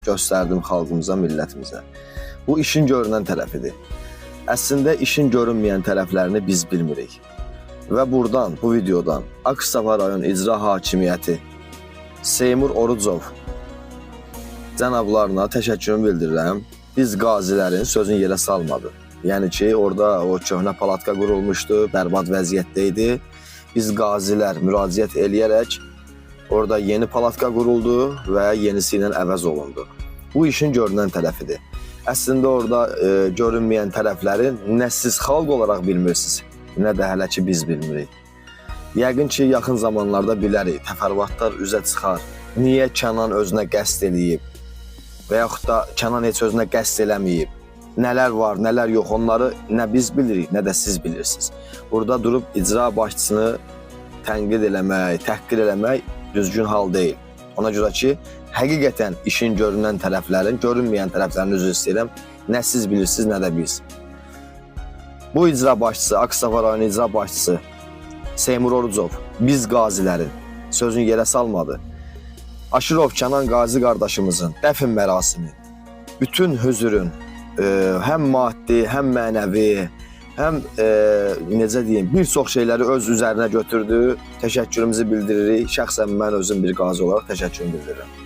Göstərdim xalqımıza, millətimizə. Bu işin görünən tərəfidir. Əslində işin görünməyən tərəflərini biz bilmirik. Və buradan, bu videodan Ağstafa rayon İcra Hakimiyyəti Seymur Orucov cənablarına təşəkkürümü bildirirəm. Biz qazilərin sözünü yerə salmadı. Yəni ki, orada o köhnə palatka qurulmuşdu, bərbad vəziyyətdə idi. Biz qazilər müraciət eləyərək orada yeni palatka quruldu və yenisi ilə əvəz olundu. Bu işin görünən tərəfidir. Əslində orada görünməyən tərəfləri nə siz xalq olaraq bilmirsiniz, nə də hələ ki biz bilmirik. Yəqin ki, yaxın zamanlarda bilərik, təfərrüatlar üzə çıxar. Niyə Kənan özünə qəsd eləyib və yaxud da Kənan heç özünə qəsd eləməyib? Nələr var, nələr yox, onları nə biz bilirik, nə də siz bilirsiniz. Burada durub icra başçısını tənqid eləmək, təhqir eləmək düzgün hal deyil. Ona görə ki, həqiqətən işin görünən tərəflərin, görünməyən tərəflərini üzr istəyirəm, nə siz bilirsiniz, nə də biz. Bu icra başçısı, Ağstafa rayon icra başçısı Seymur Orucov biz qazilərin sözünü yerə salmadı. Aşırov Kənan Qazi qardaşımızın dəfn mərasimi bütün hüzurun həm maddi, həm mənəvi, həm necə deyim, bir çox şeyləri öz üzərinə götürdü. Təşəkkürümüzü bildiririk. Şəxsən mən özüm bir qazi olaraq təşəkkürümü bildirirəm.